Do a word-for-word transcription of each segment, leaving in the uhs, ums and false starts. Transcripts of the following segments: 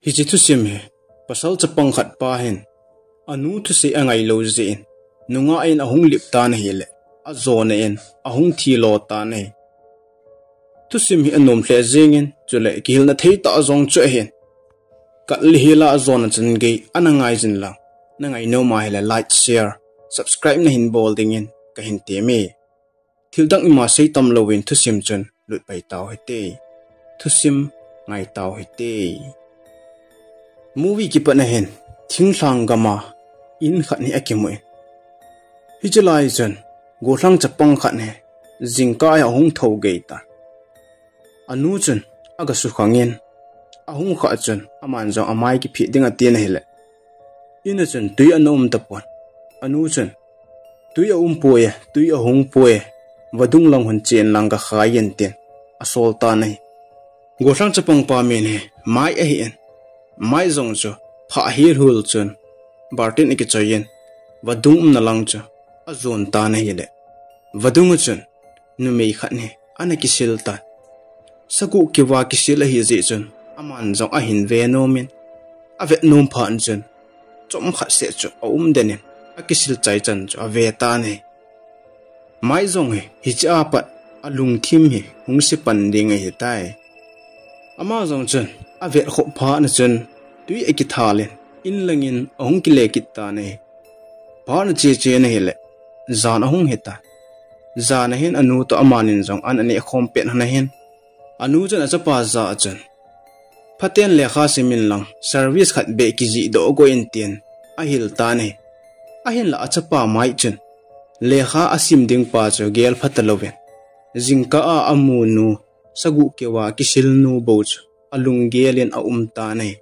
Hiche thusim hi pasal chapang khat pa hin anu thusei angailou jeh in nungah in ahung lip tan ahileh, ajona in ahung thilo tan ahi. Thusim hi anom lheh jengin, chuleh kihilna thei tah jong chu ahin. Kal le hila ajona chan gei ana ngai jin lang, na ngainom ahileh like, share, subscribe nahin bol dingin kahin temme. Thildang ima sei tam louvin thusim chun lut pai tau hite. Thusim ngai tau hite. Movie kipatna hin, thinglhang gama in khat hi akimun. Hiche lai chun, gollhang chapang khat hi jingkah a ahung thou gei tan. Anu chun aga sukhangin, ahung khah chun aman jong amai kiphit ding atin ahileh, in a chun tui ana um tapon. Anu chun, tui aumpoi, tui ahungpoi, vadung lang hung chen lang kakhai in tin asol tan ahi. Gollhang chapang pa min hi Mai ahin, Mai jong chu phah hilhul chun bartin akichoiyin, vadung umna lang chu ajon tan ahileh, vadung a chun numei khat hi ana kisil tan. Saguh keuva kisil ahi jeh chun, aman jong ahin ve nomin, avet nom phat chun, chomkhat seh chu aumden in, akisil chai chan chu ave tan ahi. Mai jong hi hichea pat alungthim hi hung se pan ding ahitai. Ama jong chun avet khop phat chun tui akithal in, in langin ahung kile kit tan ahi. Phat ache chen ahileh, jan ahung hitan. Jan ahin anu toh amanin jong an aneh khom pet hon ahin, anu chun achapa jah a chun, phaten lekha simin lang, service khat beh kijih doh go in tin ahil tan ahi. Ahinlah achapa Mai chun, lekha asim ding pa chu gel pha talouvin, jingkah a amunu, saguh keuva kisilnu bou chu alunggel in aum tan ahi.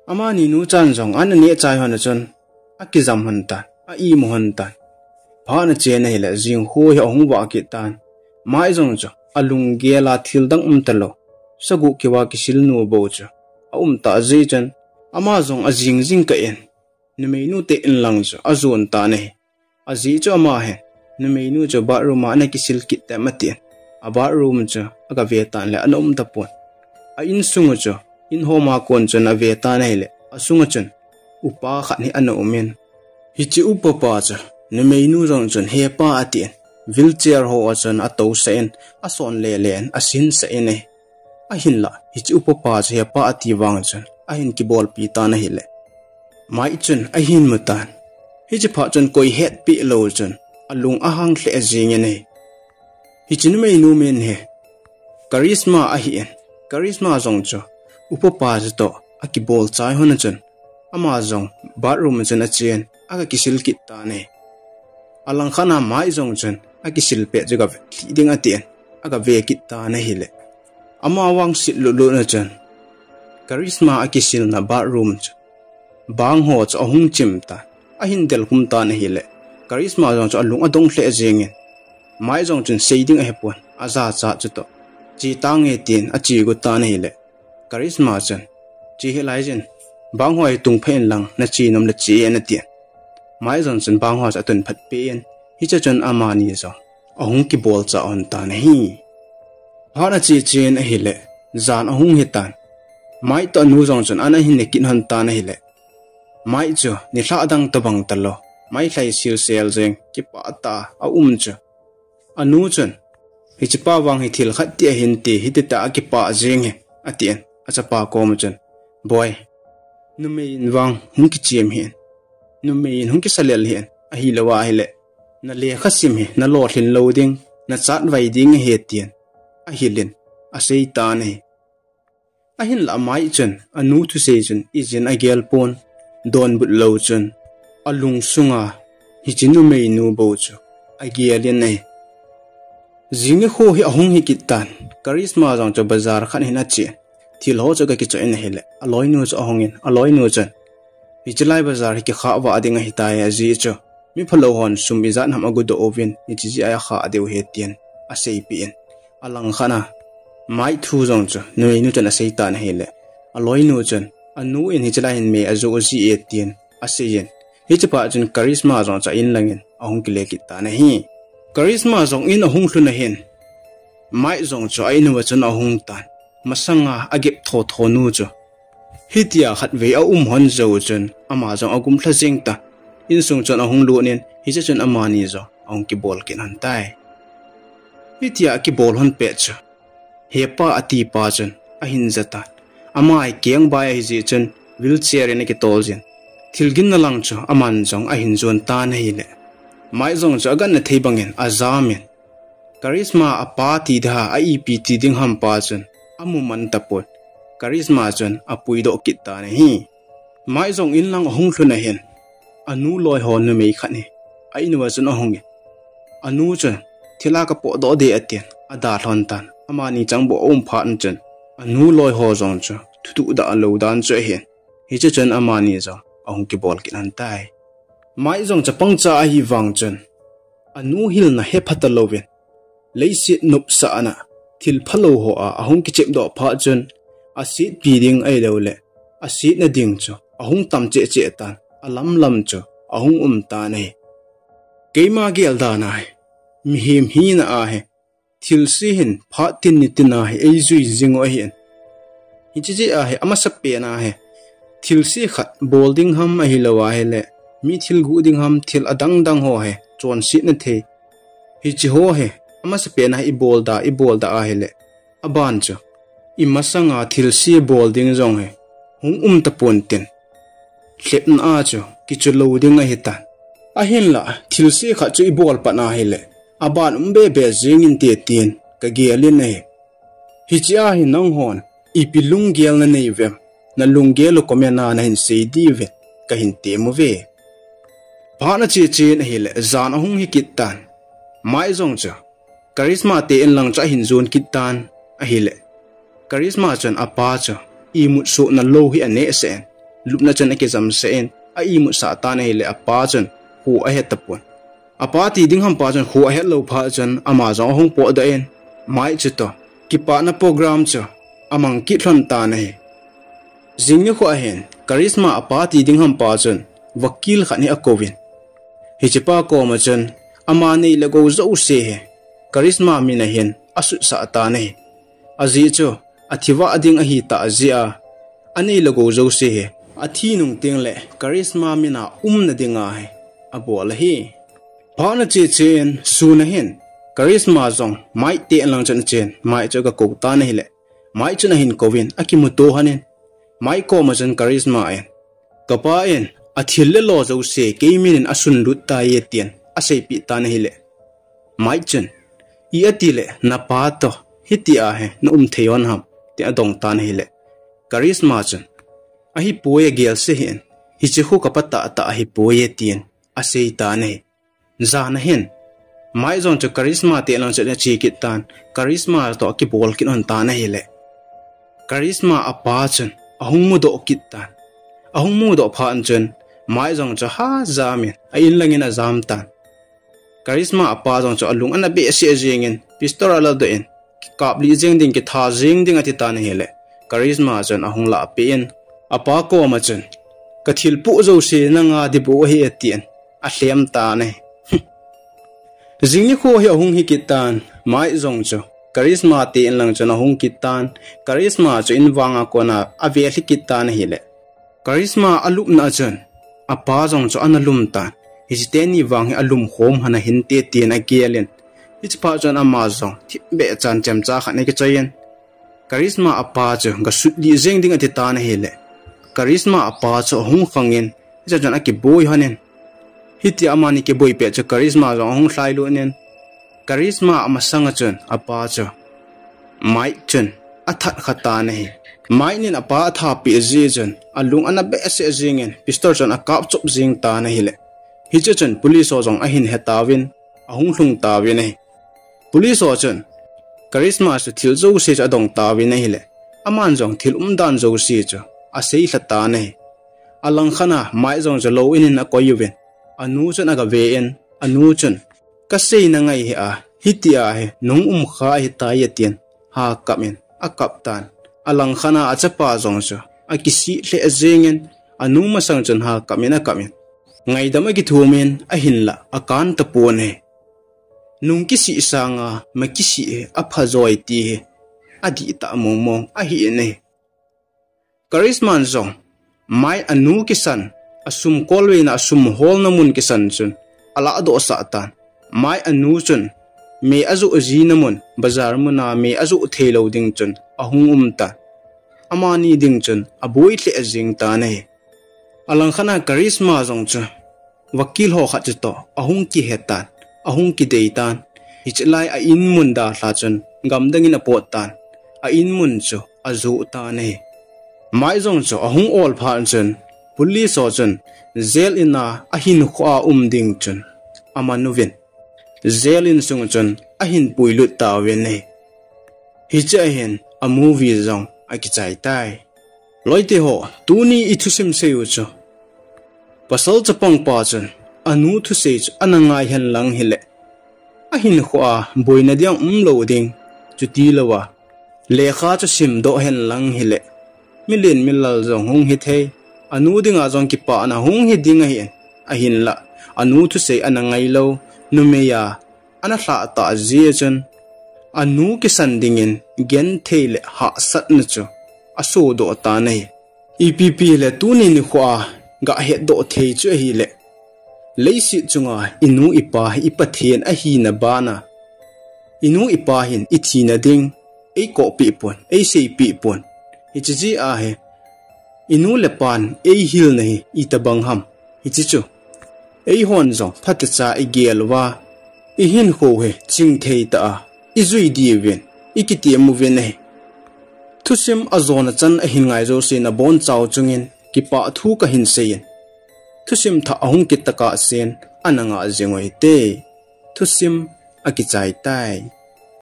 Amani nu chan jong an aneh chai hon a chun akijam hon tan, a-imu hon tan. Phat achen ahileh, jingkhu hi ahung vah kit tan. Mai jong chu alunggel a thildang um talou, saguh keuva kisilnu bou chu aum tah jeh chun, ama jong ajing jingkah in numeinu te in lang chu ajon tan ahi. Ajeh chu ama hin numeinu chu bathroom a ana kisil kit tem atin, a bathroom chu aga ve tan leh ana um tapon. A insung u chu, in hom a kon chun ave tan ahileh, asunga chun upa khat hi ana umin, hiche upa pa chu numeinu jong chun, hepa atin, wheelchair ho a chun atousah in, ason lele in asinsah in ahi. Ahinlah hiche upa pa chu hepa ati vang chun ahin kibolpi tan ahileh, Mai chun ahin mu tan. Hiche phat chun koi hetpi lou chun alung ahang lheh jengin ahi. Hiche numeinu min hi Karisma ahin, Karisma jong chu upa pa chu toh akibol chai hon a chun, ama jong bathroom a chun achen, aga kisil kit tan ahi. Alangkhat a Mai jong chun akisil pet chu gavet lhih ding atin, aga ve kit tan ahileh, ama vang sit lutlut a chun Karisma akisilna bathroom chu bang ho chu ahung chim tan, ahin delkhum tan ahileh, Karisma jong chu alung adong lheh jengin, Mai jong chun sei ding ahepon, ajachat chutoh, che tange tin ache got tan ahileh, Karisma chun, che hih laiyin, bang ho hi tungpha in lang, nache nom leh che in atin. Mai jong chun bang ho chu atun phatpeh in, hiche chun amani jong ahung kibolchah hon tan ahi. Phat ache chen ahileh, jan ahung hitan. Mai toh anu jong chun an ahin ne kit hon tan ahileh, Mai chu nilhah dang tobang talou, Mai lhai silsel jeng, kipah tah a aum chu. Anu chun, hichepa vang hi thil khat ti ahinte, hititah a kipah jeng hi, atin, achapa koma chun, Boi, numei in vang hung kichem hih in, numei in hung kisalel hih in, ahilou ahileh, nalekha sim hi nalolhin lou ding, nachatvai ding ahi, tin ahil in asei tan ahi. Ahinlah Mai chun anu thusei chun ijin agel pon, donbut lou chun alungsunga hiche numeinu bou chu agel in ahi. Jing nikho hi ahung hi kit tan, Karisma jong chu bazar khat hin ache, thil ho chu aga kichoh in ahileh, aloinu chu ahungin, aloinu chun, hiche lai bazar hi kikhah vah ding ahitai, ajeh chu mi phalou hon sum ijat ham agudoh uvin, hiche jeh a ikhah diu ahi, tin aseipeh in. Alangkhat a Mai thu jong chu numeinu chun asei tan ahileh, aloinu chun, anu in hiche lai hin mei ajoh ji e, tin aseiyin, hichepa chun Karisma jong chu a-in langin ahung kile kit tan ahi. Karisma jong in ahung lhun ahin, Mai jong chu a-in uva chun ahung tan. Masanga agep thotho nu chu Hitia khatvei aum lhon jou chun ama jong agum lha jeng tan. Insung chun ahung lut in, hiche chun amani jong ahung kibol kit lhon tai. Hitia akibol lhon pet chu, hepa atipa chun ahin ja tan. Ama hi kengbai ahi jeh chun wheelchair in akitol jin, thil ginna lang chu aman jong ahin jon tan ahile, Mike jong chu agangna thei bangin ajam in, Charisma apa ti ding ham, a ipi ti ding ham pa chun amu man tapon, Charisma chun apuidoh kit tan ahi. Mike jong inlang ahung lhun ahin, anu loi ho numei khat hi a in uva chun ahungin, anu chun thil a kapotdoh ding atin adalhon tan. Amani changbou aum phat chun anu loi ho jong chu thutuh dah lou dan chu ahin, hiche chun amani jong ahung kibol kit lhon tai. Mike jong chapang cha ahivang chun anu hilna hepha talouvin, leiset nopsahna, thil phalou ho a ahung kichepdoh phat chun, asetpi ding ahilouleh asetna ding chu ahung tam cheh cheh tan, alamlam chu ahung um tan ahi. Keima gel dan ahi, mihem hina ahi, thilse hin phat tin nitin ahi eijui jing u ahin. Hiche jeh ahi, amasapen ahi, thilse khat bol ding ham ahilou ahile, mi thil guh ding ham, thil adang dang ho hi chonsetna thei, hiche ho hi amasapen ahi, ibol da, ibol da ahile, aban chu imasanga thilse bol ding jong hi hung um tapon tin, lhepna a chu kichu lou ding ahitan. Ahinla thilse khat chu ibol pat ahile, aban um bebe jeng inte tin kagel in ahi. Hiche a hi nanghon ipi lunggel nanei uvem, nalunggel u comment a nahin sei diuvin kahin tem uve. Phat ache chen ahile, jan ahung hi kit tan. Mike jong chu Charisma te in lang chu ahin jon kit tan ahile, Charisma chun apa chu imut sohna lou hi anehsah in, lupna chun akijamsah in, a imutsah tan ahile, apa chun kho ahe tapon. Apa ti ding ham pa chun kho ahet lou phat chun ama jong ahung potdoh in, Mike chutoh kipana program chu amang kit lhon tan ahi. Jing nikho ahin Charisma apa ti ding ham pa chun vakil khat hi akouvin, hichepa koma chun ama nei le gou jouse hi Charisma min a hin asutsah tan ahi. Ajeh chu athi vah ding ahitah jeh a, anei le gou jouse hi athi nung tengle Charisma min a umna dinga hi abol ahi. Phat ache chen sun ahin Charisma jong Mike te in lang chun achen, Mike chu agakou tan ahile, Mike chun ahin kouvin akimuto lhonin, Mike koma chun Charisma in, kapa in athil le lo jouse kei min in asunlut tai e tin aseipeh tan ahile, Mike chun, i atile napa toh hitia hi naum thei lhon ham, tin adong tan ahile, Charisma chun, ahipoi, agelse hih in, hiche khu kapa tahtah ahipoi e tin asei tan ahi. Jan ahin Mike jong chu Charisma te lang chun ache kit tan, Charisma toh akibol kit lhon tan ahile, Charisma apa chun ahung mudoh kit tan. Ahung mudoh phat chun Mike jong chu ha jam in a in langin ajam tan. Charisma apa jong chu alung ana behseh jengin, pistol aladoh in, kikaplih jeng ding, kitha jeng ding ati tan ahile, Charisma chun ahung lahpeh in, apa koma chun, kathil poh jouse nanga dibou ahi e tin alhem tan ahi. Jing nikho hi ahung hi kit tan, Mike jong chu Charisma te in lang chun ahung kit tan, Charisma chu in vanga kona avel hi kit tan ahile, Charisma alupna a chun apa jong chu ana lum tan. Hiche teni vang hi alum khom lhon ahinte tin agelin, hiche phat chun ama jong thipbeh chan chemcha khat ana kichoiyin, Charisma apa chu gasut lih jeng ding ati tan ahile, Charisma apa chu ahung khangin, hiche chun akiboi lhonin, hitia amani kiboi pet chu Charisma jong ahung lhailut in, Charisma amasanga chun apa chu Mike chun athat kha tan ahi. Mike nin apa athapeh jeh chun alung ana behseh jengin, pistol chun akap chop jeng tan ahile, hiche chun police ho jong ahin he tauvin, ahung lhung tauvin ahi. Police ho chun Charisma chu thil jouse chu adong tauvin ahile, aman jong thil umdan jouse chu asei lha tan ahi. Alangkhat a Mike jong chu lou in in akoi uvin, anu chun agave in, anu chun, kaseina ngai hih a, hitia hi nung um kha ahitai e tin, ha kap in akap tan. Alangkhat a achapa jong chu akisih lheh jengin, anu masang chun ha kap in akap in, ngaidam akithum in, ahinlah akan tapon ahi. Nung kisih sanga ma kisih hi apha joi ti hi adihtah mong mong ahi in ahi. Karisma jong mai anu kisan, asum kolveina, asum holna mun kisan chun alahdohsah tan. Mai anu chun me ajoh jina mun, bazar muna me ajoh theilou ding chun ahung um tan. Amani ding chun aboi lheh jeng tan ahi. Alangkhat a Karisma jong chu vakil ho khat chutoh ahung kihe tan, ahung kidei tan. Hiche lai a in mun dalha chun gamdangin apot tan. A in mun chu ajoh tan ahi. Mai jong chu ahung ol phat chun police ho chun jail in a ahinkhoa um ding chun aman uvin, jail in sung chun ahin puilut tauvin ahi. Hiche a hin a movie jong akichai tai. Loite ho, tuni i thusim seiu chu, pasal chapangpa chun anu thusei chu ana ngai henlang hileh, ahinkhoa boina ding umlou ding, chutilouva lekha chu simdoh henlang hileh, milen milal jong hung hithei, anu dinga jong kipana hung hi ding ahin, ahinlah anu thusei ana ngailou, numeiya ana lhahtah jeh chun anu kisan dingin genthei le hahsatna chu asodoh tan ahi. Ipi pi le tuni nikhoa gahetdoh thei chu ahileh, leiset chunga inu ipa hi i Pathen ahina bana, inu ipa hin ithina ding eikohpeh pon, eiseipeh pon. Hiche jeh a hi inu le ipan eihilna hi itobang ham? Hiche chu eihon jong phatecha igel uva, ihinkho hi chingthei tah a ijui diuvin ikitem uvin ahi. Thusim ajona chan ahin ngai jouse nabonchau chungin kipah thu kahin seiyin, thusim thah ahung kit tokah sen ana ngah jing uhite. Thusim akichai tai.